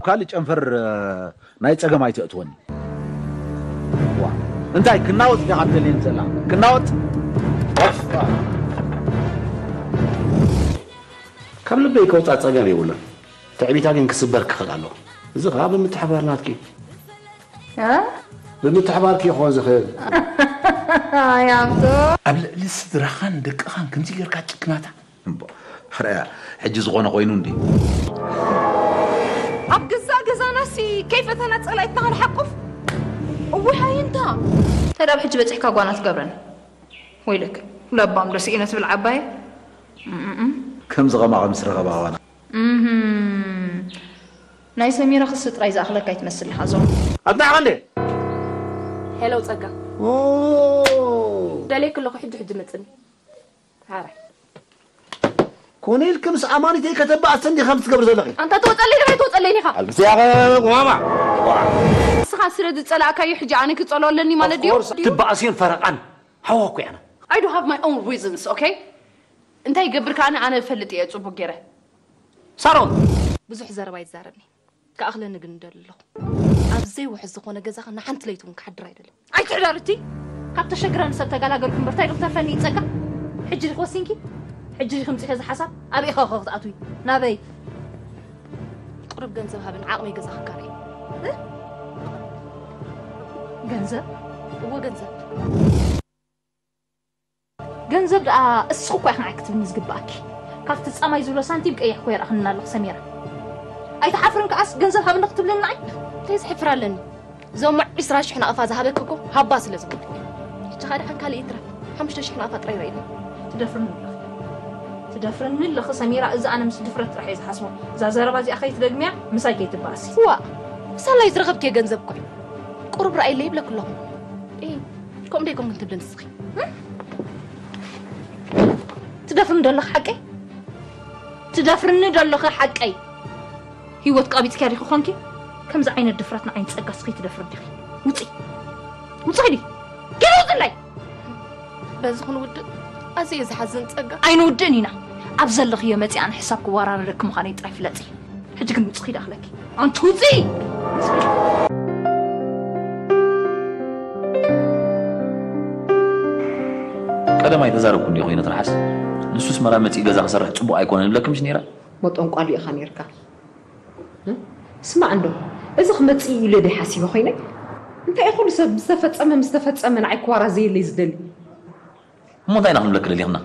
ካልእ ጨንፈር ናይ ጸገም ኣይተእትወኒ። ዋ እንታይ ክናወጥ ዲኻ ትደልየኒ ዘላ? ክናወጥ ካብ ልበይ ከውፃእ ፀገም የብሉን። ትዕቢታ ግን ክስበር ክኽእል ኣለዎ። እዚ ከዓ ብምትሕባር ናትኪ ብምትሕባርኪ ክኾን ዝኽእል። ያምቶ ኣብ ልዕሊ ስድራኻን ደቅኻን ከምዚ ጌርካ ጭክናታ እምቦ፣ ሕረያ ሕጂ ዝኾነ ኮይኑ እንዲ ኣብ ገዛእ ገዛናሲ ከይፈተና ፀላኢትና ክንሓቁፍ እውይ ሃይንታ ተዳብ ሕጂ በፂሕካ ጓና ትገብረን ወይለክ ለባም ዶ ስኢነ ትብል ዓባየ ከምዚ ኸማኸ ምስ ረኸባ ኸባና ናይ ሰሚራ ክሲ ጥራይ ዝኣኽለካ ኣይትመስል ኢኻ ዞም ኣድናዕኻ እንዴ ሄሎ ፀጋ ደልየክ ኣለኹ ሕጂ ሕጂ መፅኒ ሓራይ ኮነ ኢልክ ምስ ኣማኒተይ ከተባኣሰ እንዲኻ ምስ ትገብር ዘለኺ ኣንታ ትወፀለይ ዶ ኣይትወፀለይ ኢኻ ኣብዚኣ ቁማማ ንስኻ ስለ ዝፀላእካዮ ሕጂ ኣነ ክፀሎ ኣለኒ ማለት ድዩ ትባኣስዮን ፈረቓን ሓዋ እኮ ያና I do have my own reasons okay እንታይ ይገብር ከኣነ ኣነ እፈልጥ እየ ፅቡቅ ገይረ ሳሮን ብዙሕ ዘረባ ይዛረብኒ ክኣኽለኒ ግን እደሊ ኣለኹ ኣብ ዘይውሕስ ዝኾነ ገዛኻ ንሓንቲ ለይቲ እውን ክሓድር ኣይደልን ኣይትሕዳር እቲ ካብ ተሸግረ ንሰብ ተገላገልኩ እምበር እንታይ ዶ ክተርፈኒ ይፀጋ ሕጂ ዲኺ ወሲንኪ ሕጂ ዲኺ ምፅሒ እዚ ሓሳብ ኣበይ ኸ ክትኣትዊ ናበይ ቁሩብ ገንዘብ ሃብን ዓቕመይ ገዛ ክካረ ገንዘብ እዎ ገንዘብ ገንዘብ ደኣ እስኺ እኳ ኢኺ ንዓይ ክትብልኒ ዝግብኣኪ ካብቲ ፃማይ ዝብሎ ሳንቲም ቀይሕ እኮ የርኣኽንና ኣለኹ ሰሚራ ኣይትሓፍርን ከኣስ ገንዘብ ሃብኒ ክትብልኒ ንዓይ እንታይ ዘሕፍር ኣለኒ እዞም ዒስራ ሽሕ ናቕፋ ዝሃበኪ እኮ ሃባ ስለ ዝበልኩ ሕጂ ኸኣ ደሓን ካልእ ይትረፍ ሓሙሽተ ሽሕ ናቕፋ ጥራይ ርኣይኒ ትደፍርኒ ኣለኺ ትደፍርኒ ኣለኺ ሰሚራ እዚ ኣነ ምስ ድፍረት ጥራሕ እየ ዝሓስቦ እዛ ዘረባ እዚኣ ከይትደግምያ ምሳይ ከይትበኣሲ ዋእ ምሳላይ ዝረኸብክዮ ገንዘብ እኮ እዩ ቁሩብ ርኣይለይ ይብለኪ ኣለኹ እ ከምኡ ደይኮንክን ትብሊ ንስኺ ትደፍርኒ ዶ ኣለኺ ሓቀይ ትደፍርኒ ዶ ኣለኺ ሓቀይ ሂወት ቀቢፅኪያ ዲኺ ኮንኪ ከምዚ ዓይነት ድፍረት ንዓይን ፀጋ ስኺ ትደፍሪ ዲኺ ውፂ ውፂ ሂዲ ኪዲ ውፅለይ በዚ ክንውድእ ኣዝየ ዝሓዝን ፀጋ ኣይንውድእን ኢና ኣብ ዘለኽዮ መፂኣ ንሕሳብ ክወራረደኪ ምዃነይ ጥራይ ፍለፂ ሕጂ ግን ውፅኺ ዳኽለኪ ኣንቲ ውፅኢ ቀደም ኣይተዛረብኩን ዲየ ኮይነ ትርሓስ ንሱ ኣስመራ መጺኡ ገዛ ክሰርሕ ጽቡቕ ኣይኮነን እብለኪ ምሽ ነይረ። መጠንቋሊ ኢኻ ነይርካ። ስማዕ እንዶ እዚ ክመጽእ እዩ ኢለ ድየ ሓሲበ ኮይነ? እንታይ እዩ ኩሉ ሰብ ዝተፈጸመ ምስ ተፈጸመ ንዓይ ክዋራዘየለይ ዝደሊ? እሞ እንታይ ኢና ክንብለኪ ደሊኽና?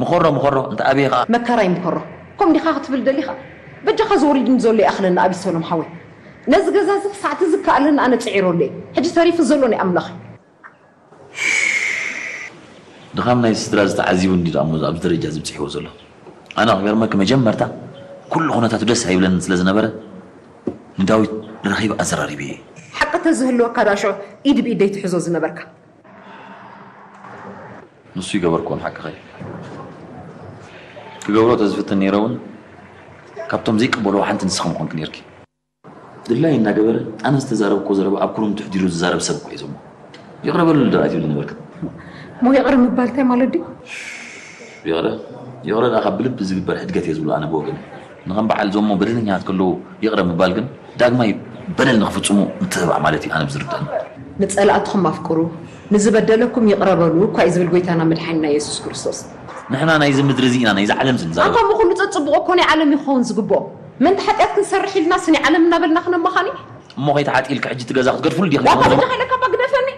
ምኸሮ ምኸሮ እንተ ኣበየ ኸኣ። መከራይ ምኸሮ ከምኡ ዲኻ ክትብል ደሊኻ? በጃኻ እዚ ወሪዱኒ ዘሎ ይኣኽለኒ ኣቢሰሎም ሓወይ። ነዚ ገዛ እዚ ክሳዕ ትዝከኣለኒ ኣነ ጽዒረሉ እየ። ሕጂ ተሪፉ ዘሎ ናይ ኣምላኽ እዩ። ድኻም ናይ ስድራ ዝተዓዚቡ እንዲ ደኣ እሞ ኣብዚ ደረጃ እዚ ብጽሕዎ ዘሎ። ኣነ ክገርመኪ መጀመርታ ኩሉ ኩነታቱ ደስ ኣይብለንን ስለ ዝነበረ ንዳዊት ረኺበ ኣዘራሪበዮ እየ። ሓቂ ተዝህልወካ ደኣ ሽዑ ኢድ ብኢድ ደይትሕዞ ዝነበርካ። ንሱ ይገበርክዎ ንሓቅኺ ክገብሮ ተዝፍትን ነይረ እውን ካብቶም ዘይቅበልዎ ሓንቲ ንስኺ ምኾንኪ ነይርኪ። ድላዩ እናገበረ ኣነ ዝተዛረብክዎ ዘረባ ኣብ ኩርምቱ ኣሕዲሩ ዝዛረብ ሰብ እኮ እዩ ዞሞ። ይቕረ በሉሉ ደኣ ኣይትብሊ ነበርክን። እሞ ይቕረ ምባል እንታይ ማለት ድዩ? ይቕረ ይቕረ ደኣ ካብ ብልቢ ዝግበር ሕድገት እየ ዝብሎ ኣነ ብወገነይ። ንኸም በዓል ዞሞ በደለኛታት ከለዉ ይቕረ ምባል ግን ዳግማይ በደል ንኽፍጽሙ ምትህባዕ ማለት እዩ ኣነ ብዝርድኣኒ። ንጸላእትኹም ኣፍቅሩ ንዝበደለኩም ይቕረ በሉ እኳ እዩ ዝብል ጐይታና መድሓኒና የሱስ ክርስቶስ። ንሕና ናይዚ ምድሪ እዚ ኢና ናይዚ ዓለም እዚ ንዛረብ። ኣንታ እሞ ኩሉ ጸጽቡቑ እኮ ናይ ዓለም እዩ ክኸውን ዝግብኦ። ምእንቲ ሓጢኣት ክንሰርሕ ኢልናስ ናይ ዓለም እናበልና ክነማኻኒ? እሞ ከይተሓጢእልኪ ሕጂ እቲ ገዛ ክትገድፍሉ ዲኺ? ዋእ እታ በጃኻ ኢለካ እባ ግደፈኒ።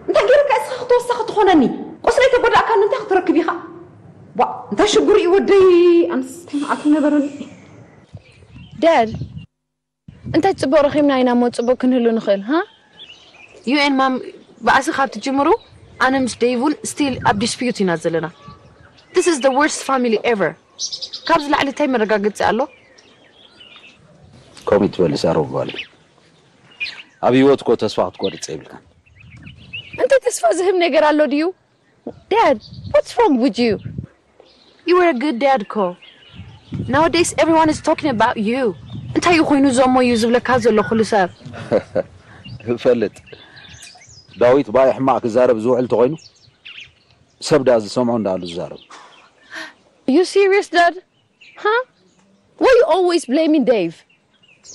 እንታይ ገይረካ እስኻ ተወሳኺ ትኾነኒ? ቁስለይ ተጎዳእካኒ እንታይ ክትረክብ ኢኻ? ዋእ እንታይ ሽጉሪ እዩ ወደይ ኣነስ እንታይ መዓት ነበረኒ። Dad እንታይ ጽቡቕ ረኺብና ኢና እሞ ጽቡቕ ክንህሉ ንኽእል ሃ? You and mom ባእሲ ካብ ትጅምሩ ኣነ ምስ ደይቭ እውን still ኣብ dispute ኢና ዘለና። This is the worst family ever። ካብዚ ላዕሊ እንታይ መረጋገጺ ኣሎ? ከምኡ ትበሊ ሳሮን ጓለይ። ኣብ ህይወት እኮ ተስፋ ክትቆርጽ የብልካን። እንታይ ተስፋ ዝህብ ነገር ኣሎ ድዩ? Dad, what's wrong with you? You were a good dad እኮ. Nowadays everyone is talking about you. እንታይ እዩ ኮይኑ ዞሞ እዩ ዝብለካ ዘሎ ኩሉ ሰብ? እፈልጥ። ዳዊት ብኣይ ሕማቕ ክዛረብ ዝውዕል እንተኾይኑ ሰብ ደኣ ዝሰምዖ እንዳኣሉ ዝዛረብ። You serious, Dad? Huh? Why you always blaming Dave?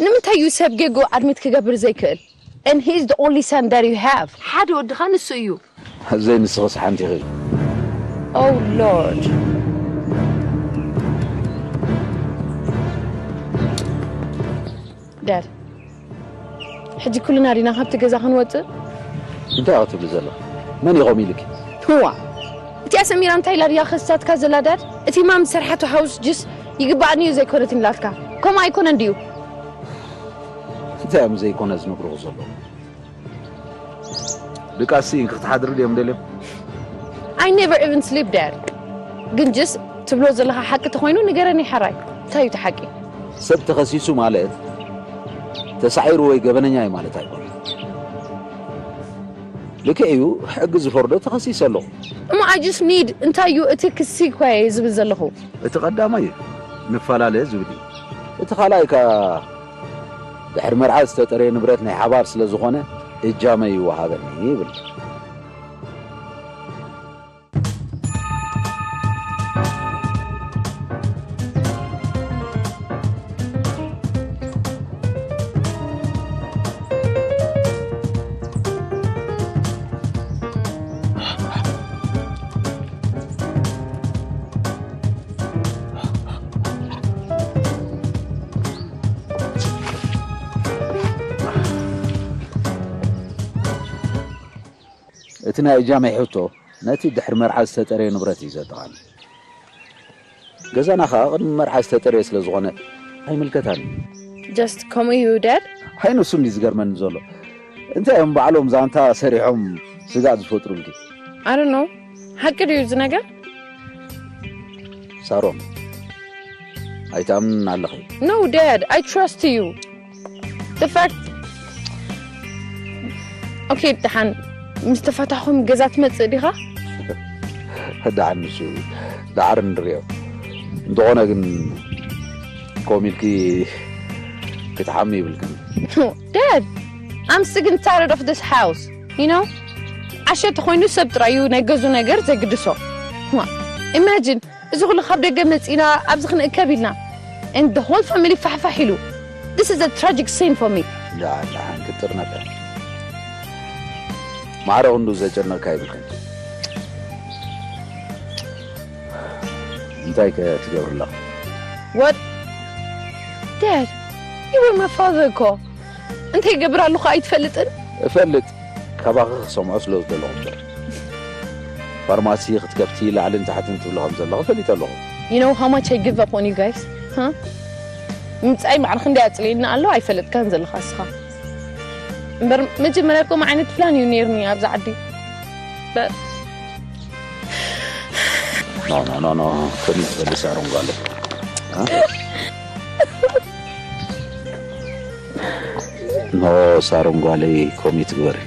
ንምንታይ እዩ ሰብ ጌጎ ኣድሚት ክገብር ዘይክእል? And he's the only son that you have. ሓደ ወድኻ ንሱ እዩ። ዘይ ንስኽስ ሓንቲ ኢኺ። Oh Lord. Dad. ሕጂ ኩልና ዲና ካብቲ ገዛ ክንወፅእ? እንታይ ክትብሊ ዘለኺ? መን ኢኹም ኢልኪ? ህዋ። እቲኣ ሰሚራ እንታይ ኢላ ድያ ከስታትካ ዘላ ዳድ? እቲ ማም ዝሰርሓቶ ሃውስ ጅስ ይግባኣኒ እዩ ዘይኮነትን ኢላትካ። ከምኡ ኣይኮነን ድዩ? እንታይ እዮም ዘይኮነ ዝነግርኹ ዘለዉ? ድቃሲ ክትሓድሪ ድዮም ደልዮም? I never even sleep there. ግን ጅስ ትብሎ ዘለኻ ሓቂ ተኾይኑ ንገረኒ ሓራይ። እንታይ እዩ እቲ ሓቂ? ሰብ ተኸሲሱ ማለት ተሳዒሩ ወይ ገበነኛ እዩ ማለት ኣይኮነን። ልክዕ እዩ፣ ሕጊ ዝፈርዶ ተኸሲሰ ኣለኹ። እሞ I just need እንታይ እዩ እቲ ክሲ እኳ እየ ዝብል ዘለኹ። እቲ ቀዳማይ እዩ ንፈላለ ዝብል እዩ። እቲ ካልኣይ ከኣ ድሕሪ መርዓ ዝተጠረየ ንብረት ናይ ሓባር ስለ ዝኾነ እጃመ ይወሃበኒ ይብል። እቲ ናይ እጃመይ ሕቶ ነቲ ድሕሪ መርዓ ዝተጠረየ ንብረት እዩ ዘጠቓልል። ገዛና ኸኣ ቅድሚ መርዓ ዝተጠረየ ስለ ዝኾነ ኣይምልከታን እዩ። Just ከምኡ እዩ ደር። ሃይ ንሱ እንዲ ዝገርመኒ ዘሎ እንታይ እዮም ባዕሎም ዛንታ ሰሪሖም ስጋት ዝፈጥሩልኪ። I don't know. ሓቂ ድዩ እዚ ነገር? ሳሮን ኣይታምንን ኣለኺ። No dad, I trust you. The fact Okay ደሓን ምስ ተፈታኹም ገዛ ትመጽእ ዲኻ? ደሓን ንሱ ደሓር ንሪኦ እንተኾነ ግን ኮሚልኪ ክትሓሚ ይብልክን Dad, I'm sick and tired of this house, you know? ዓሸ ተኾይኑ ሰብ ጥራዩ ናይ ገዙ ነገር ዘግድሶ። Imagine እዚ ኩሉ ካብ ደገ መጺና ኣብዚ ክንእከብ ኢልና and the whole family ፋሕፋሕ ኢሉ። This is a tragic scene for me. ደሓን ደሓን ክጥርነካ ማዕረ ክንዱ ዘጨነካ ይብልክን እንታይ ከ ትገብር ኣለኻ? What? Dad, you were my father እኮ። እንታይ ይገብር ኣለኹ ኣይትፈልጥን? እፈልጥ ካባኺ ክሰምዖ ስለ ዝደለኹ እምበር። ፋርማሲ ክትከፍቲ ላዕልን ታሕትን ትብሊ ከም ዘለኹ ፈሊጠ ኣለኹ። You know how much I give up on you guys? Huh? ምምጻይ ማዕረ ክንደይ ኣጽልየኒ ኣሎ ኣይፈለጥካን ዘለኻ እስኻ። እምበር መጀመርያ ከምኡ ዓይነት ፕላን እዩ ነይርኒ ኣብዚ ዓዲ። But No, no, no, no. ከሚት በልስ ኣረንጓለ። ኖ ሳሮን ጓለይ ኮሚት ግበሪ።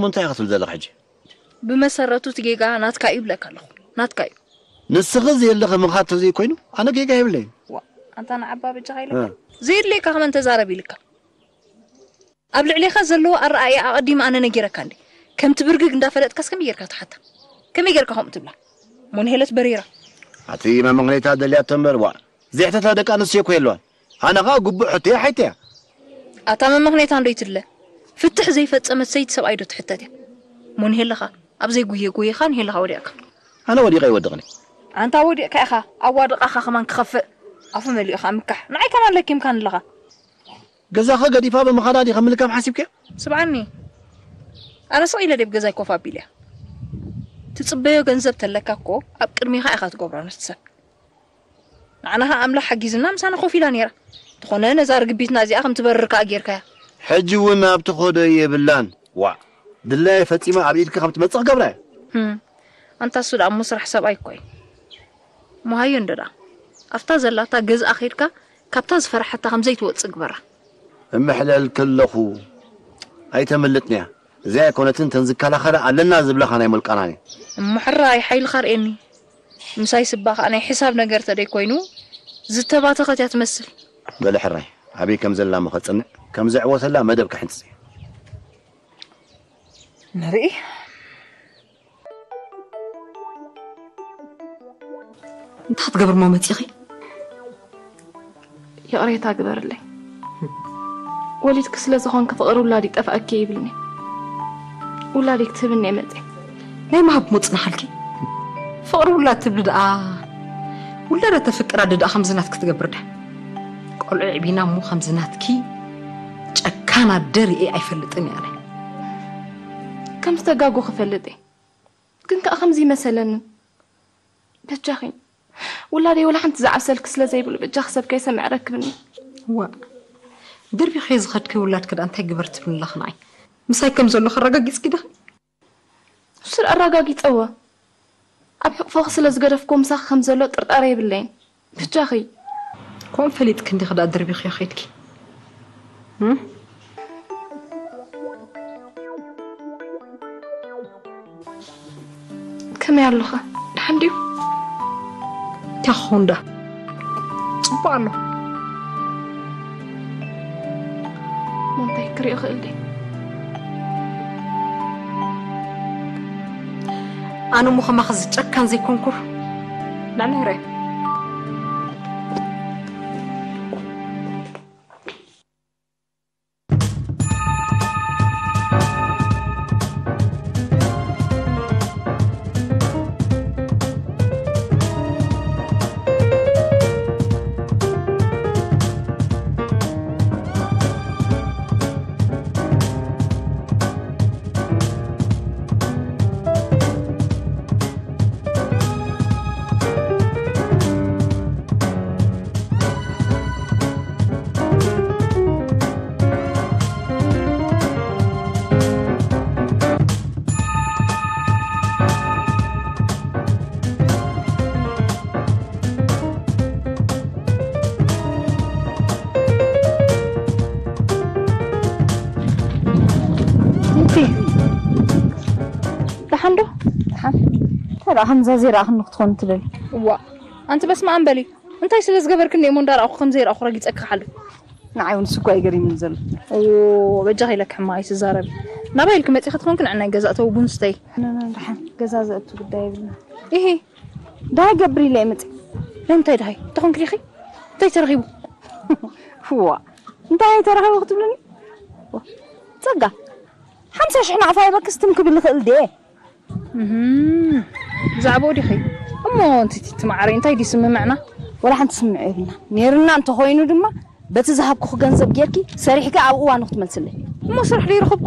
እንታይ ኢኻ ትብል ዘለኻ ሕጂ? ብመሰረቱ እቲ ጌጋ ናትካ እዩ ብለካ ኣለኹ። ናትካ እዩ። ንስኺ ዘየለኺ ምኻድ ተዘይኮይኑ ኣነ ጌጋ የብለይን። ዋ ኣንታ ንዓባ በጃኻ ኢለካ። ዘየድልየካ ከመን ተዛረብ ኢልካ። ኣብ ልዕሌኻ ዘለዎ ኣረኣእያ ኣቐዲመ ኣነ ነጊረካ እንዴ። ከምቲ ብርግግ እንዳፈለጥካስ ከመይ ጌርካ ትሓታ? ከመይ ጌርካ ከምኡ ትብላ? ሞንሄለት በሪራ። ኣቲ መመኽነይታ ደልያቶ እምበር ዋ። ዘይሕተታ ደቂ ኣንስትዮ እኮ የለዋን። ኣነ ኸኣ ግቡእ ሕቶየ ሓይተያ። ኣታ መመኽነይታ እንዶ ይትድለ። ፍትሕ ዘይፈጸመት ሰይቲ ሰብኣይ ዶ ትሕተት እያ? ሞንሄለኻ ኣብ ዘይጉየ ጎይኻ ንሄለኻ ወዲቕካ። ኣነ ወዲቐ ይወድቕኒ። ኣንታ ወዲቕካ ኢኻ ኣዋድቓኻ ከማን ክኸፍእ። ኣፉ መሊኡ ኸኣ ምካሕ። ንዓይ ከማን ለኪምካኒ ኣለኻ። ገዛኺ ገዲፋ ብምኻዳ ዲኺ ምልካም ሓሲብክዮ? ስምዓኒ ኣነ ስቕ ኢለ ድየ ኣብ ገዛይ ኮፍ ኣቢለያ? ትጽበዮ ገንዘብ ተለካ እኮ ኣብ ቅድሜኻ ኢኻ ትገብሮ ነቲ ሰብ። ንዓና ኸኣ ኣምላኽ ሓጊዝና ምሳና ኮፍ ኢላ ነይራ። እንተኾነ ነዛ ርግቢትና እዚኣ ከም ትበርር ከኣ ጌርካያ። ሕጂ እውን ኣብ ትኸዶ የብላን። ዋእ ድላየ ፈጺማ ኣብ ኢድኪ ከም ትመጽእ ክገብራ እየ። ህም ኣንታ እሱ ደኣ እሞ ስራሕ ሰብኣይ እኮ እዩ። እሞ ሃዮ እንዶ ደኣ ኣብታ ዘላታ ገዝኣ ኸይድካ ካብታ ዝፈርሓታ ከም ዘይትወጽእ ግበራ። እምሕለልኪ ኣለኹ ኣይተምልጥንያ። እዚኣ ኣይኮነትን እተን ዝከላኸላ ኣለና ዝብላኻ ናይ ሙልቃናን እየን። እሞ ሕራይ ሓይልኻ ኣርእየኒ። ምሳይ ስባ ኸኣ ናይ ሕሳብ ነገር ተደይ ኮይኑ ዝተባተኸት እያ ትመስል። በሊ ሕራይ ኣበይ ከም ዘላ እሞ ከጽንዕ ከም ዘዕወተላ መደብ ከሕንጽጽ እየ። ንርኢ። እንታይ ክትገብሪ እሞ መጺኺ? ይቕሬታ ግበርለይ። ወሊድኪ ስለ ዝኾንኪ ፍቕሪ ውላድ ይጠፍኣኪ ይብልኒ። ውላደይ ክትህብኒ እየ መጺአ። ናይ ምሃብ ምጽናሕልኪ ፍቕሪ ውላድ ትብሊ ደኣ ውላድ ኣተፍቅር ኣደ ደኣ ከምዚ ናትኪ ትገብር ድያ? ቆልዑ ኣዕቢና እሞ ከምዚ ናትኪ ጨካን ኣደ ርእየ ኣይፈልጥን እየ ኣነ። ከም ዝተጋጎ ክፈልጥ እየ። ግን ከኣ ከምዚ ይመሰለንን። በጃኺ ውላደይ ወላ ሓንቲ ዝዓብሰልኪ ስለ ዘይብሉ በጃኺ ሰብ ከይሰምዕ ረክብኒ። ዋእ ደርቢኺዮ ዝኸድክዮ ውላድኪ ደኣ እንታይ ግበር ትብልኒ ኣለኺ ንዓይ? ምሳይ ከም ዘሎ ከረጋጊጽኪ ዲኺ? ንሱ ደኣ ኣረጋጊጸዎ። ኣብ ሕቕፎኺ ስለ ዝገደፍክዎ ምሳኺ ከም ዘሎ ጥርጣረ የብለይን። ብጃኺ። ከምኡ ፈሊጥኪ እንዲኺ ደኣ ደርቢኽዮ ኸይድኪ። እም? ከመይ ኣለኻ? ደሓን ድዩ? እንታይ ክኸውን ደኣ? ጽቡቕ ኣሎ። እንታይ ክሪኦ ክእል ድየ? ኣነ እሞ ከማኺ ዝጨካን ዘይኮንኩ ንዕናይ ራይ ደሓን ዶ? ደሓን። እንታይ ደኣ ከምዛ ዘይረኣኽኒ ክትኾኒ ትደሊ? እዋ ኣንቲ በስመኣም በሊ። እንታይ ስለ ዝገበርክኒ እየ እሞ እንዳረኣኹ ከም ዘይረኣኹ ረጊጸኪ ክሓልፍ? ንዓይ እውን እሱ እኮ እዩ ገሪሙኒ ዘሎ። እዎ በጃኺ ኢለኪ ሕማቕ ኣይትዛረቢ። ናባይ ኢልኪ መጺኺ ትኾንኪ ንዕናይ ገዛ እተዊ ቡን ስተይ። ደሓን ገዛ ዘእቱ ጉዳይ የብልና። ኢሂ ደሃይ ገብር ኢለ እየ መጺአ። ናይ ምንታይ ደሃይ? ተኾንኪ ዲኺ? እንታይ ተረኺቡ? እዋ እንታይ ተረኺቡ ክትብልኒ? ጸጋ ሓምሳ ሽሕ ናቕፋ ሂበክስ ትም ክብል ይኽእል ድየ? እህም፣ ብዛዕባኡ ዲኺ? እሞ ኣንቲ ቲቲ መዓረይ እንታይ ድዩ ስምምዕና? ወላ ሓንቲ ስምምዕ የብልና። ነይሩና እንተኾይኑ ድማ በቲ ዝሃብኩኺ ገንዘብ ጌርኪ ሰሪሕኪ ኣብ እዋኑ ክትመልስለይ። እሞ ስራሕ ዘይረኸብኩ?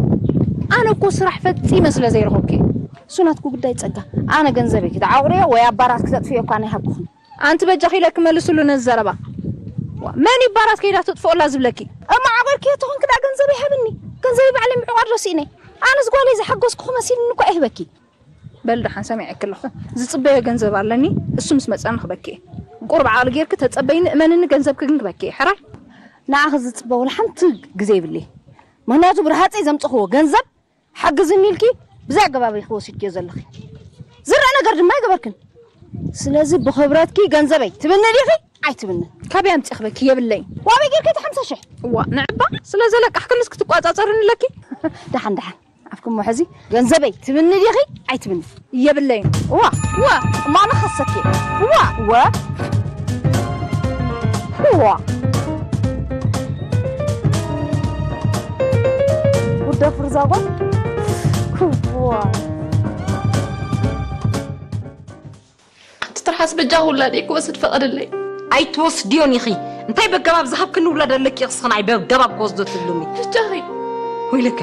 ኣነ እኮ ስራሕ ፈጺመ ስለ ዘይረኸብኩ እየ። እሱ ናትኪ ጉዳይ ጸጋ። ኣነ ገንዘበይ ክትዓቑርዮ ወይ ኣብ ባራት ክተጥፍእዮ እኳ ኣይሃብኩኽን። ኣንቲ በጃኺ ኢለኪ መልስሉ ነዚ ዘረባ። ዋ፣ መን እዩ ባራት ከይዳ ተጥፍኦላ ዝብለኪ? እሞ ዓቑርክዮ ተኾንኪ ደኣ ገንዘበይ ሃብኒ። ገንዘበይ ባዕለይ ምዕቋር ዶ ስኢነ? ኣነስ ጓለይ ዝሓገዝኩኺ መሲሉኒ እኮ ኣይህበኪ። በሊ ደሓን ሰሚዐኪ ኣለኹ። ዝጽበዮ ገንዘብ ኣለኒ፣ እሱ ምስ መጸ ንኽበኪ እየ። ቁሩብ ዓቕሊ ጌርኪ ተጸበይኒ፣ እመንኒ ገንዘብኪ ግን ክበኪ እየ። ሕራይ? ንዓኺ ዝጽበ ወላ ሓንቲ ግዜ የብለይን። ምኽንያቱ ብርሃጸይ ዘምጸኽዎ ገንዘብ ሓግዝኒ ኢልኪ ብዘይ ኣገባብ ኢኺ ወሲድክዮ ዘለኺ። ዝረኣ ነገር ድማ ኣይገበርክን። ስለዚ ብኽብረትኪ ገንዘበይ ትብኒ ዲኺ ኣይትብኒ? ካበይ ኣምፂኽበኪ? የብለይ። ዋበይ ጌርኪ እቲ ሓምሳ ሽሕ? እዋ ንዕባ ስለ ዘለቃሕክንስ ክትቋፃፀርኒ ኣለኪ። ደሓን ደሓን ኣፍክሞ ሕዚ ገንዘበይ ትብኒ ዲኺ ኣይትብኒ? የብለይ። እዋ እዋ እማነ ኸሰኪ። እዋ እዋ እዋ ጉዳ ፍርዛጓ ክዋ ትትርሓስ በጃ ውላደይ ክወስድ ፈቐደለይ። ኣይትወስድዮን ኢኺ። እንታይ በገባብ ዝሃብክኒ ውላድ ኣለኪ ኢኺ ስኽን ኣይ በገባብ ክወስዶ ትብሉኒ። በጃኺ። ወይለከ።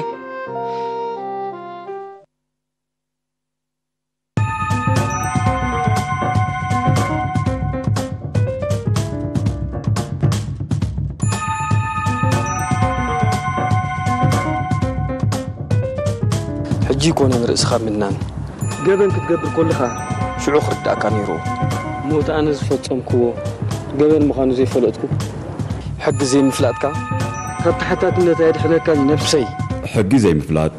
ሕጂ ኣይኮነን ርእስኻ ምድናን። ገበን ክትገብር ከለኻ ሽዑ ክርዳእካ ነይርዎ። ሞት ኣነ ዝፈጸምክዎ ገበን ምዃኑ ዘይፈለጥኩ። ሕጊ ዘይምፍላጥካ ካብ ተሓታትነት ኣየድሕነካን ነብሰይ። ሕጊ ዘይምፍላጥ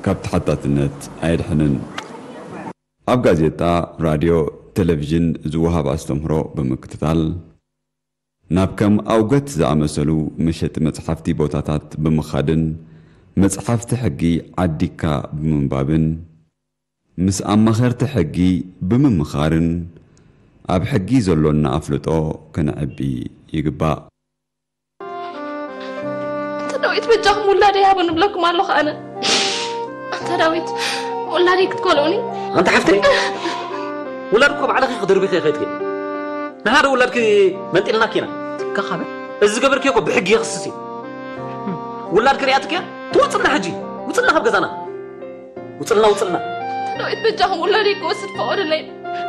ካብ ተሓታትነት ኣየድሕንን። ኣብ ጋዜጣ፣ ራድዮ፣ ቴለቪዥን ዝወሃብ ኣስተምህሮ ብምክትታል፣ ናብ ከም ኣውገት ዝኣመሰሉ መሸጢ መጽሓፍቲ ቦታታት ብምኻድን መጽሓፍቲ ሕጊ ዓዲግካ ብምንባብን ምስ ኣማኸርቲ ሕጊ ብምምኻርን ኣብ ሕጊ ዘሎና ኣፍልጦ ከነዕቢ ይግባእ። ኣንታ ዳዊት በጃኹም ውላደይ ሃቡኒ እብለኩም ኣለኹ ኣነ። ኣንታ ዳዊት ውላደይ ክትከልኡኒ። ኣንታ ሓፍተይ ውላድ እኮ ባዕልኺ ክድርብኺ ከይድኪ ንሓደ ውላድኪ መንጢልናኪ ኢና። ትካኻበ እዚ ዝገበርክዮ እኮ ብሕጊ የኽስስ እዩ። ውላድ ክሪኣትኪ እያ ትወፅና ሕጂ ውፅና ካብ ገዛና። ውፅልና ውፅልና። ዳዊት በጃኹም ውላደይ ክወስድ ፈቐዱለይ።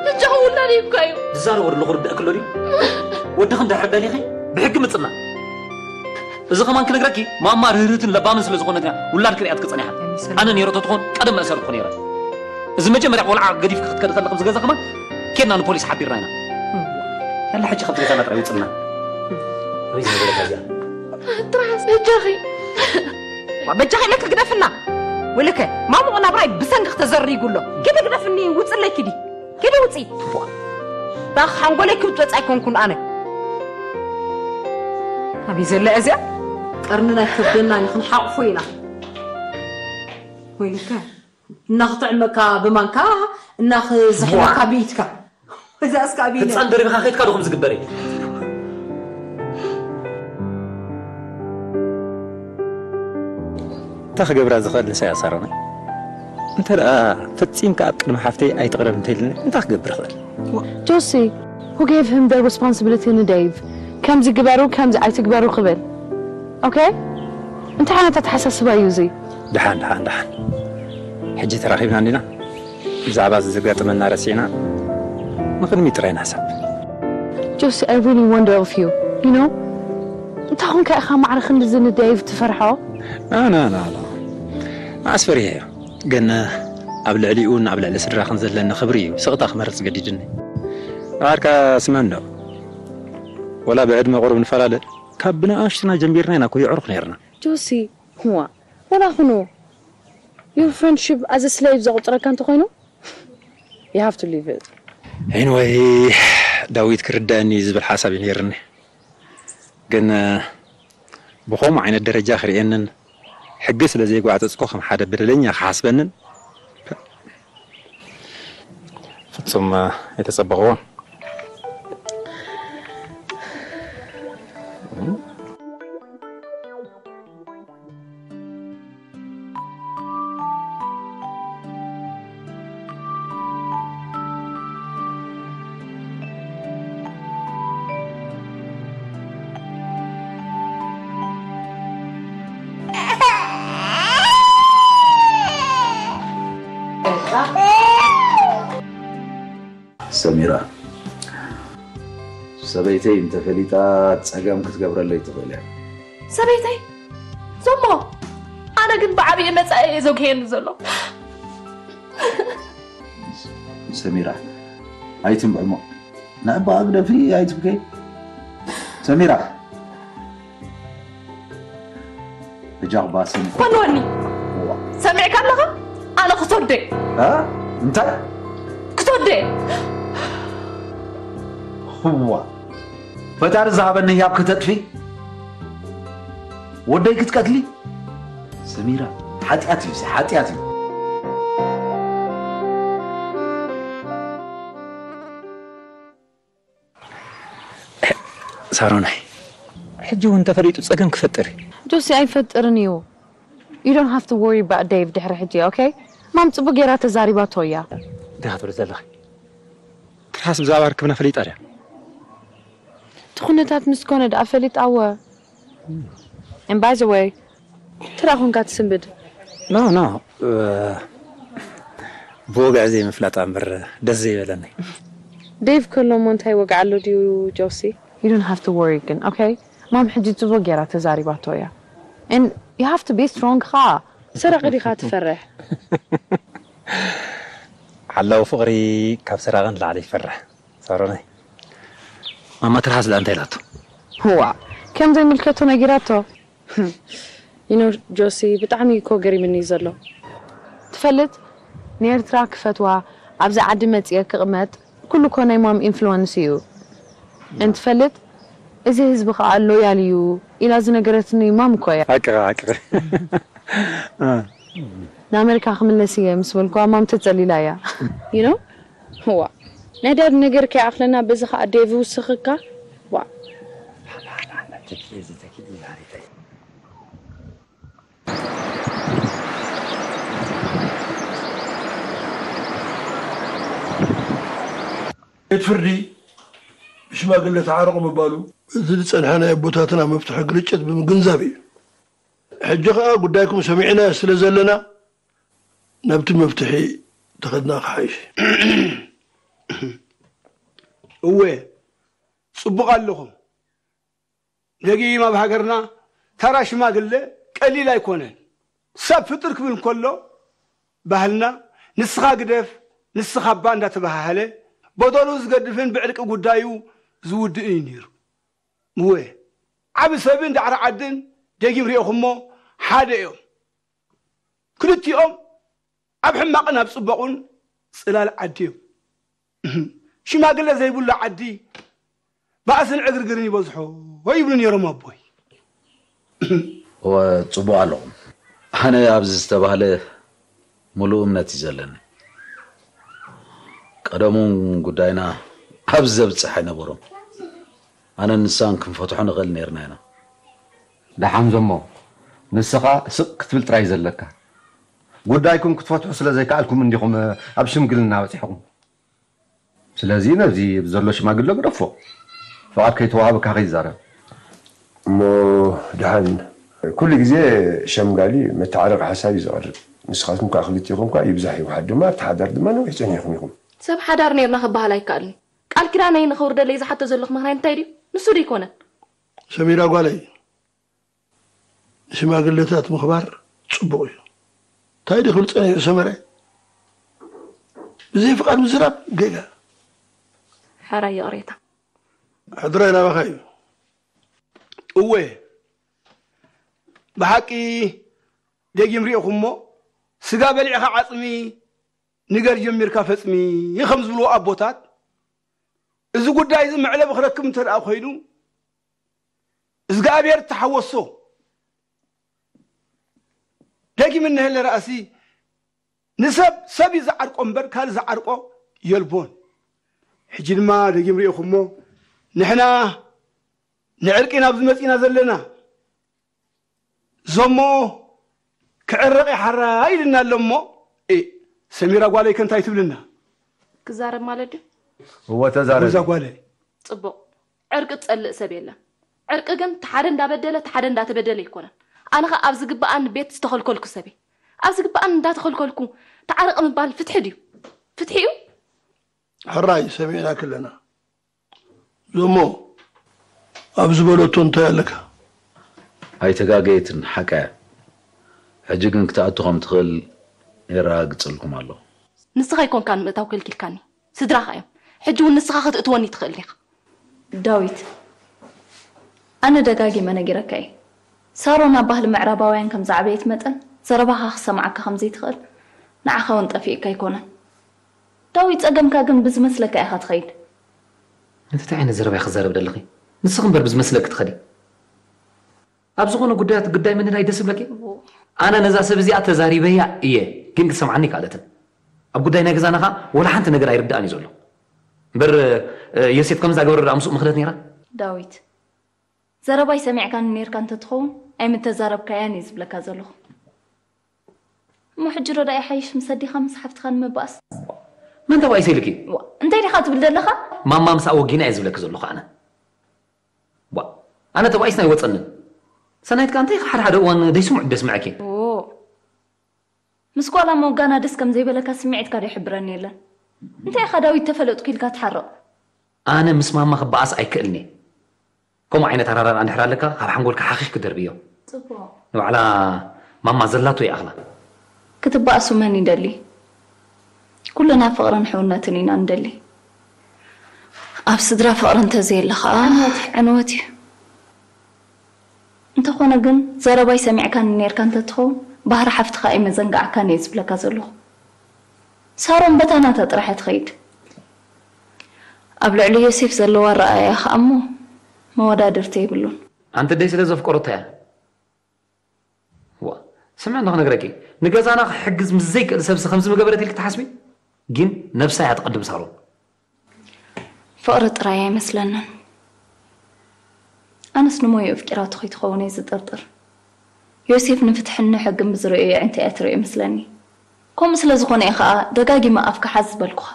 በጃኹም ውላደይ እኳ እዩ። ዝዛረቦ ዘለኹ ርድእኪ ኣሎ ድዩ? ወድኺ እንድሕር ደሊኺ ብሕጊ ምፅና። እዚ ከማን ክነግረኪ ማማ ርህርህትን ለባምን ስለ ዝኾነት እያ ውላድ ክሪኣትኪ ፀኒሓ። ኣነ ነይረ ተትኾን ቀደም መእሰርኩ ነይረ። እዚ መጀመርያ ቆልዓ ገዲፍኪ ክትከዲ ከለኺ ኣብዚ ገዛ ከማን ኬድና ንፖሊስ ሓቢርና ኢና። ያላ ሕጂ ካብቲ ገዛና ጥራይ ውፅልና። ሪዝ ዝበለካ እዚኣ። ጥራሕ በጃኺ። ዋ በጃኺ ኢለኪ ግደፍና። ወይለከ ማሙቕ ናብራይ ብሰንኪ ክተዘሪጉ ኣሎ። ኪዲ ግደፍኒ ውፅለይ ኪዲ። ኪዲ ውፂ። ባ ሓንጎለይ ክብጥ ወፃ ኣይኮንኩን ኣነ። ኣበይ ዘላ እዚኣ? ቀርንና ኣይከብደናን እዩ ክንሓቑፎ ኢና። ወይለከ እናኽጥዕመካ ብማንካ እናኽዝሕመካ ብኢድካ። እዛ እስካ ኣበይ ነይራ? ህፃን ደሪብኻ ከይድካ ዶ ከምዚ ግበር እየ? እንታይ ክገብራ ዝኽእል ንሳ እያ ሳሮነይ። እንተ ደኣ ፈጺምካ ኣብ ቅድሚ ሓፍተይ ኣይትቕረብ እንተኢልኒ እንታይ ክገብር እኽእል? ጆሲ who gave him the responsibility ንደይቭ ከምዚ ግበሩ ከምዚ ኣይትግበሩ ክብል? ኦኬ እንታይ ዓይነት ኣተሓሳስባ እዩ እዚ? ደሓን ደሓን ደሓን ሕጂ ተራኺብና እንዲና ብዛዕባ እዚ ዘጋጠመና ረሲዕና ንቕድሚት ጥራይ ንሕሰብ። Josie, I really wonder of you, you know? እንታይ ኾንካ ኢኻ ማዕረ ክንድዚ ንደይቭ ትፈርሖ? ና ና ና ና መዓስ ፈሪሐዮ ግን ኣብ ልዕሊኡን ኣብ ልዕሊ ስድራኽን ዘለኒ ክብሪ እዩ ስቕታ ክመርጽ ገዲድኒ። ንዓርካ ስመን ዶ ወላ ብዕድመ ቁሩብ ንፈላለ ካብ ብንኣሽትና ጀሚርና ኢና እኮ የዕሩኽ ነይርና። ጆሲ ዋእ ዋላ ኩኑ your friendship as a slave ዘቑጽረካ እንተኾይኑ you have to leave it። Anyway ዳዊት ክርደኣኒ እዩ ዝብል ሓሳብ እዩ ነይርኒ። ግን ብኸምኡ ዓይነት ደረጃ ክርእየንን ሕጊ ስለ ዘየጓዕጸጽኩ ከም ሓደ በደለኛ ክሓስበንን ፍጹም ኣይተጸበቕዎን። ሰሚራ ሰበይተይ እንተፈሊጣ ጸገም ክትገብረለይ ትኽእል እያ። ሰበይተይ ዞሞ ኣነ ግን ብዓብየ መጻኢ እየ ዘጉህየኒ ዘሎ። ሰሚራ ኣይትንብዕሞ ንዕባ ግደፊ ኣይትብከይ ሰሚራ በጃኹ ባስን ኮንወኒ ሰሚዕካ ኣለኻ? ኣነ ክሰዶ እየ። እ? እንታይ? ክሰዶ እየ። ህዋ፣ ፈጣሪ ዝሃበኒ ህያብ ክተጥፊ፣ ወደይ ክትቀትሊ? ሰሚራ፣ ሓጢኣት እዩ፣ እዚ ሓጢኣት እዩ። ሳሮናይ፣ ሕጂ እውን እንተፈሊጡ ጸገም ክፈጥር እዩ። ጆሲ፣ ኣይፈጥርን እዩ። You don't have to worry about Dave ድሕሪ ሕጂ፣ okay? ማም ጽቡቅ ጌራ ተዛሪባቶ እያ። እንታይ ክትብሊ ዘለኺ? ትርሓስ ብዛዕባ ርክብና ፈሊጣ ድያ? እቲ ኩነታት ምስ ኮነ ደኣ ፈሊጣ እወ። And by the way፣ ትራ ኮንካ ትስንብድ። No, no. ብወግዒ ዘይምፍላጣ እምበር ደስ ዘይበለኒ። ዴቭ ከሎ እሞ እንታይ ወግዒ ኣሎ ድዩ ጆሲ? You don't have to worry ግን፣ okay? ማም ሕጂ ጽቡቅ ጌራ ተዛሪባቶ እያ። And you have to be strong ኸኣ። ሰራቂ ዲኻ ትፈርሕ? ሓላዊ ፍቕሪ ካብ ሰራቂ ንላዕሊ ይፈርሕ። ሳሮነይ፣ ማማ ትርሓስ ደኣ እንታይ ኢላቶ? ዋእ፣ ከም ዘይምልከቶ ነጊራቶ። You know ጆሲ፣ ብጣዕሚ እኮ ገሪምኒ እዩ ዘሎ። ትፈልጥ፣ ንኤርትራ ክፈትዋ፣ ኣብዚ ዓዲ መጺኤ ክቕመጥ፣ ኩሉ እኮ ናይ ማም ኢንፍሉወንስ እዩ። And ትፈልጥ፣ እዚ ህዝቢ ከኣ ሎያል እዩ ኢላ ዝነገረትኒ ማም እኮ እያ። ሓቂ፣ ሓቂ። ንኣመሪካ ክምለስ እየ ምስ በልኩዋ ማም ተጸሊላ እያ። You know? ዋ፣ ናይ ዳድ ነገር ከይኣኽለና በዚ ኸኣ ዴቭ ውስኽካ። ዋ። ቤት ፍርዲ ብሽማግለ ተዓረቑ ምባሉ፣ እዚ ዝጸንሐ ናይ ኣቦታትና መፍትሒ ግርጭት ብምግንዛብ እዩ። ሕጂ ኸኣ ጉዳይኩም ሰሚዕናዮ ስለ ዘለና፣ ናብቲ መፍትሒ ተኸድና ክሓይሽ። እወ፣ ጽቡቕ ኣለኹም። ደጊም ኣብ ሃገርና ተራ ሽማግለ ቀሊል ኣይኮነን። ሰብ ፍጥር ክብል እንከሎ፣ ባህልና ንስኻ ግደፍ፣ ንስኻ እባ እንዳተባሃሃለ፣ በደሉ ዝገድፍን ብዕርቂ ጉዳዩ ዝውድእን እዩ ነይሩ። እወ፣ ዓቢ ሰብን ዳዕሮ ዓድን ደጊም ርኢኹሞ ሓደ እዮም። ክልቲኦም ኣብ ሕማቕን ኣብ ጽቡቕን ጽላል ዓዲ እዮም። ሽማግለ ዘይብሉ ዓዲ ባእስን ዕግርግርን ይበዝሖ ይብሉ ነይሮም ኣቦይ። እወ፣ ጽቡቕ ኣለኹም። ኣነ ኣብዚ ዝተባህለ ምሉእ እምነት እዩ ዘለኒ። ቀደሙ ጉዳይና ኣብዚ ዘብጽሕ ኣይነበሮም። ኣነን ንሳን ክንፈትሖ ንኽእል ነይርና ኢና። ደሓን ዘሞ፣ ንስኻ ስቕ ክትብል ጥራይ ዘለካ። ጉዳይኩም ክትፈትሑ ስለ ዘይከኣልኩም እንዲኹም ኣብ ሽምግልና በጺሕኹም። ስለዚ ነዚ ዘሎ ሽማግለ ግደፎ። ፍቓድ ከይተዋህበካ ከይዛረብ። እሞ ደሓን ኩሉ ግዜ ሸምጋሊ መተዓረቂ ሓሳብ እዩ ዘቕርብ። ንስኻትኩም ከኣ ክልቲኹም ከኣ ይብዛሕ ይውሓድ ድማ ኣብቲ ሓዳር ድማ ነዊሕ ጸኒሕኩም ኢኹም። ሰብ ሓዳር ነይርና ክበሃል ኣይከኣልን እዩ። ቃል ኪዳነይ ንኸውርደለይ ዝሓቶ ዘለኹ ምኽንያት እንታይ ድዩ? ንሱ ዶ ኣይኮነን? ሰሚራ ጓለይ፣ ንሽማግለታት ምኽባር ጽቡቕ እዩ። እንታይ ድዩ ክብል ጸኒሑ ሰመረ? ብዘይ ፍቓድ ምዝራብ ጌጋ። ሕራይ ይቕሬታ። ሕድራይ ናባኻ እዩ። እወ፣ ብሓቂ ደጊም ርኢኹሞ፣ ስጋ በሊዕኻ ዓጽሚ ንገር ጀሚርካ ፈጽሚ ከም ዝብሉ ኣቦታት፣ እዚ ጉዳይ እዚ መዕለቢ ክረክብ እንተ ደኣ ኮይኑ፣ እዝግኣብሔር ተሓወሶ። ደጊም እንሀለ ረኣሲ ንሰብ ሰብ እዩ ዝዓርቆ እምበር ካልእ ዝዓርቆ የልቦን። ሕጂ ድማ ደጊም ርኢኹሞ፣ ንሕና ንዕርቂ ናብ ዝመጺና ዘለና። ዞሞ ክዕረቕ ሓራ ኢልና ኣሎ እሞ፣ እ፣ ሰሚራ ጓለይ ከ እንታይ ትብልና? ክዛረብ ማለት ድዩ? እወ፣ ተዛረቢ። እዛ ጓለይ። ጽቡቕ። ዕርቂ ዝጸልእ ሰብ የለን። ዕርቂ ግን እቲ ሓደ እንዳበደለ፣ እቲ ሓደ እንዳተበደለ ኣይኮነን። ኣነ ኸኣ ኣብ ዝግብኣኒ ቤት ዝተኸልከልኩ ሰብ እየ። ኣብ ዝግብኣኒ እንዳተኸልከልኩ ተዓረቕ ምባል ፍትሒ ድዩ? ፍትሒ እዩ? ሕራይ ሰሚዕናኪ ኣለና። ዞሞ፣ ኣብ ዝበለቶ እንታይ ኣለካ? ኣይተጋገየትን፣ ሓቃ እያ። ሕጂ ግን ክትኣቱ ከም ትኽእል የረጋግጸልኩም ኣለኹ። ንስኻ ኣይኮንካን ምእታው ከልኪልካኒ፣ ስድራኻ እዮም። ሕጂ እውን ንስኻ ክትእትወኒ ትኽእል ዲኻ? ዳዊት፣ ኣነ ደጋጊመ ነጊረካ እየ። ሳሮን ኣብ ባህሊ ምዕራባውያን ከም ዝዓበየት መጠን፣ ዘረባኻ ክሰምዓካ ከም ዘይትኽእል ንዓኻ እውን ጠፊእካ ኣይኮነን። ዳዊት፣ ጸገምካ ግን ብዝመስለካ ኢኻ ትኸይድ። እንታይ ዓይነት ዘረባ ኢኻ ክዛረብ ደለኺ? ንስኺ እምበር ብዝመስለኪ ትኸዲ። ኣብ ዝኾነ ጉዳያት ግዳይ ምንዳይ ደስ ይብለኪ? ኣነ ነዛ ሰብ እዚኣ ተዛሪበያ እየ፣ ግን ክትሰምዓኒ ኣይከኣለትን። ኣብ ጉዳይ ናይ ገዛና ኸኣ ወላ ሓንቲ ነገር ኣይርድኣን እዩ ዘሎ። እምበር ዮሴፍ ከምዛ ገበረ ደኣ ምስኡ ምኽደት ነይራ? ዳዊት፣ ዘረባይ ሰሚዕካኒ ነይርካ እንተትኸውን ኣይምተዛረብካያን እየ ዝብለካ ዘለኹ። እሞ ሕጂ ዶ ደኣ ይሓይሽ ምስ ኣዴኻ ምስ ሓፍትኻ ንምባእስ? መን ተባኢሰ ኢልኪ? እንታይ ዲኻ ትብል ዘለኻ? ማማ ምስኣ ወጊና እየ ዝብለኪ ዘለኹ ኣነ። ዋ፣ ኣነ ተባኢስና ኣይወፀንን። ሰናይት ከኣ እንታይ ሓደ ሓደ እዋን ደይስምዑ ደስምዐኪ። ኦ፣ ምስ ጓላ ምውጋና ደስ ከም ዘይበለካ ስምዒትካ ዶ ይሕብረኒ የለን? እንታይ ኢኻ ዳዊት ተፈለጥኩ ኢልካ ትሓርቕ? ኣነ ምስ ማማ ክበኣስ ኣይክእልኒ። ከምኡ ዓይነት ኣራራር እንድሕር ኣለካ ካብ ሓንጎልካ ሓኺኽ ክደርብዮ። ጽቡቕ። ንባዕላ ማማ ዘላቶ ይኣኽላ። ክትበኣሱ መን ይደሊ? ኩልና ፍቕርን ሕውነትን ኢና ንደሊ። ኣብ ስድራ ፍቕሪ እንተዘየለ ኸኣ ዕንወት እዩ፣ ዕንወት እዩ። እንተኾነ ግን ዘረባይ ሰሚዕካኒ ነይርካ እንተትኸውን ባህሪ ሓፍትኻ ኣይመዘንጋዕካን እየ ዝብለካ ዘለኹ። ሳሮን በታ ናታ ጥራሕ እያ ትኸይድ። ኣብ ልዕሊ ዮሴፍ ዘለዋ ኣረኣእያ ኸኣ እሞ መወዳድርቲ የብሉን። ኣንተ ደይ ስለ ዘፍቀረቶ እያ። ዋ፣ ስምዒ እንዶ ክነግረኪ፣ ንገዛና ክሕግዝ ምስ ዘይክእል ሰብሲ ከምዚ ምገበረት ኢልኪ ትሓስቢ? ግን ነብሳ እያ ትቐድም ሳሮን። ፍቕሪ ጥራይ ኣይመስለንን። ኣነስ ንሞዩ ኣፍቂራቶ ከይትኸውን እየ ዝጥርጥር። ዮሴፍ ንፍትሕን ንሕግን ብዝርእዮ ኣዒንቲ እያ ትርእዮ ይመስለኒ። ከምኡ ስለ ዝኾነ እየ ኸኣ ደጋጊመ ኣፍካ ሓዝ ዝበልኩኻ።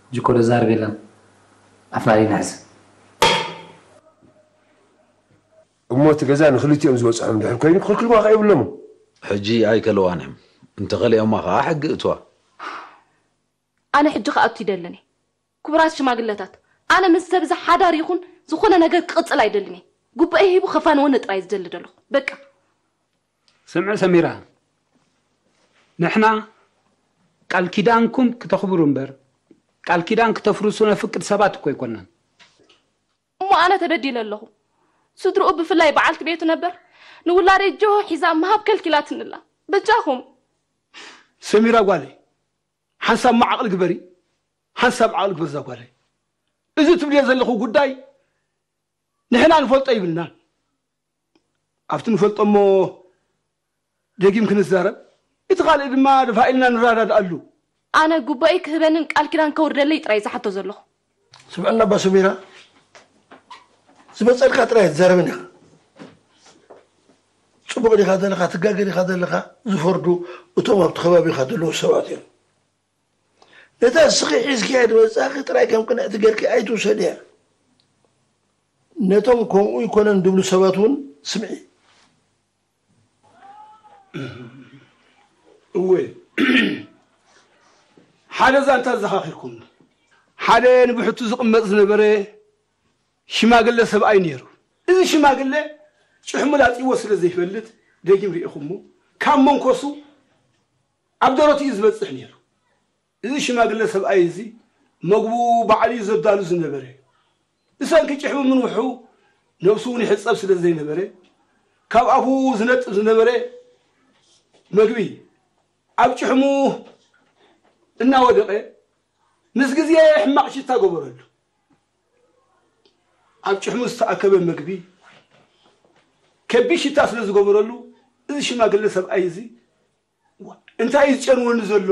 ሕጂ እኮ ዘዛርብ የለን። ኣፍና ድዩ ንሕዝ? እሞ እቲ ገዛ ንኽልቲኦም ዝበፅሖም እንድሕር ኮይኑ ክኽልክልዋ ኸ የብሎምን? ሕጂ ኣይከልዋን እዮም። እንተኸሊኦማ ኸዓ ሕጊ እትዋ። ኣነ ሕጂ ክኣቱ ይደልን እየ። ክቡራት ሽማግለታት፣ ኣነ ምስ ሰብ እዚ ሓዳር ይኹን ዝኾነ ነገር ክቕጽል ኣይደልን እየ። ጉባኤ ሂቡ ከፋንወኒ ጥራይ ዝደሊ ዘለኹ። በቃ። ስምዒ ሰሚራ፣ ንሕና ቃል ኪዳንኩም ክተኽብሩ እምበር ቃል ኪዳን ክተፍርሱ ነፍቅድ ሰባት እኮ ኣይኮናን። እሞ ኣነ ተበዲለ ኣለኹ። ስድርኡ ብፍላይ በዓልቲ ቤቱ ነበር ንውላደይ ጆሆ ሒዛ ምሃብ ከልኪላትኒ ኣላ። በጃኹም። ሰሚራ ጓለይ፣ ሓንሳብ እሞ ዓቕሊ ግበሪ፣ ሓንሳብ ዓቕሊ ግበሪ እዛ ጓለይ። እዚ ትብልዮ ዘለኹ ጉዳይ ንሕና ንፈልጦ ይብልናን። ኣብቲ ንፈልጦ እሞ ደጊም ክንዛረብ፣ እቲ ካልእ ድማ ደፋእ ኢልና ንረዳድኣሉ። ኣነ ጉባኤ ክህበንን ቃል ኪዳን ከውርደለይ ጥራይ ዝሓቶ ዘለኹ። ስምዕና ኣባ ሰሚራ፣ ዝመጸልካ ጥራይ ኣይትዛረብን ኢኻ። ጽቡቕ ዲኻ ዘለኻ፣ ትጋገ ዲኻ ዘለኻ ዝፈርዱ እቶም ኣብቲ ከባቢኻ ዘለዉ ሰባት እዮም። ነታ እስኺ ሒዝክያ ዝመጻኺ ጥራይ ከም ቅንዕቲ ገርኪ ኣይትውሰድያ። ነቶም ከምኡ ይኮነን ድብሉ ሰባት እውን ስምዒ። እወ፣ ሓደ ዛንታ ኣዘኻኺርኩምኒ። ሓደ ንብሕቱ ዝቕመጥ ዝነበረ ሽማግለ ሰብኣይ ነይሩ። እዚ ሽማግለ ጭሕሙ ላጺዎ ስለ ዘይፈልጥ፣ ደጊም ርኢኹሞ፣ ካብ መንኮሱ ኣብ ደረቱ እዩ ዝበጽሕ ነይሩ። እዚ ሽማግለ ሰብኣይ እዚ መግቡ ባዕሉ እዩ ዘዳሉ ዝነበረ። ብሰንኪ ጭሕሙ ምንውሑ ነብሱ እውን ይሕጸብ ስለ ዘይነበረ፣ ካብ ኣፉ ዝነጥብ ዝነበረ መግቢ ኣብ ጭሕሙ እናወደቐ ምስ ግዜ ሕማቕ ሽታ ገበረሉ። ኣብ ጭሕሙ ዝተኣከበ መግቢ ከቢድ ሽታ ስለ ዝገበረሉ፣ እዚ ሽማግለ ሰብኣይ እዚ እንታይ እዩ ዝጨንወኒ ዘሎ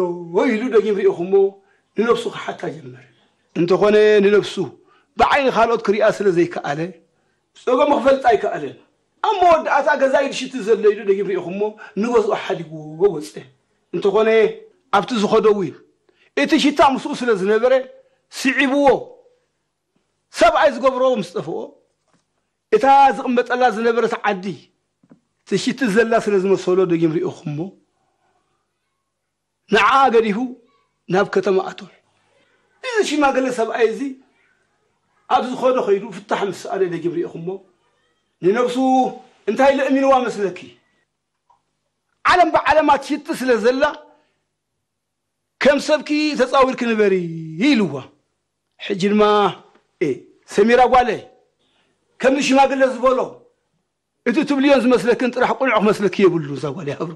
ኢሉ ደጊም ርኢኹሞ ንነብሱ ክሓታ ጀመረ። እንተኾነ ንነብሱ ብዓይኒ ካልኦት ክሪኣ ስለ ዘይከኣለ ጸገሙ ክፈልጥ ኣይከኣለን። ኣብ መወዳእታ ገዛይ ድሽቲ ዘሎ ኢሉ ደጊም ርኢኹሞ ንገዝኡ ሓዲግዎ ወጸ። እንተኾነ ኣብቲ ዝኸዶ እውን እቲ ሽታ ምስኡ ስለ ዝነበረ ስዒብዎ ሰብኣይ ዝገብሮ ምስ ጠፍኦ እታ ዝቕመጠላ ዝነበረት ዓዲ ትሽቲ ዘላ ስለ ዝመሰሎ ደጊም ርኢኹሞ ንዓ ገዲፉ ናብ ከተማ ኣተወ። እዚ ሽማግለ ሰብኣይ እዚ ኣብ ዝኸዶ ከይዱ ፍታሕ ምስ ሰኣለ ደጊም ርኢኹሞ ንነብሱ እንታይ ለእሚንዋ መስለኪ? ዓለም ብዓለማ ትሽቲ ስለ ዘላ ከም ሰብኪ ተጻዊርኪ ንበሪ ኢልዋ። ሕጂ ድማ ኤ ሰሚራ ጓለይ ከምዚ ሽማግለ ዝበሎ እቲ ትብልዮን ዝመስለክን ጥራሕ ቁኑዕ ክመስለኪ የብሉ እዛ ጓል ይሃብሩ።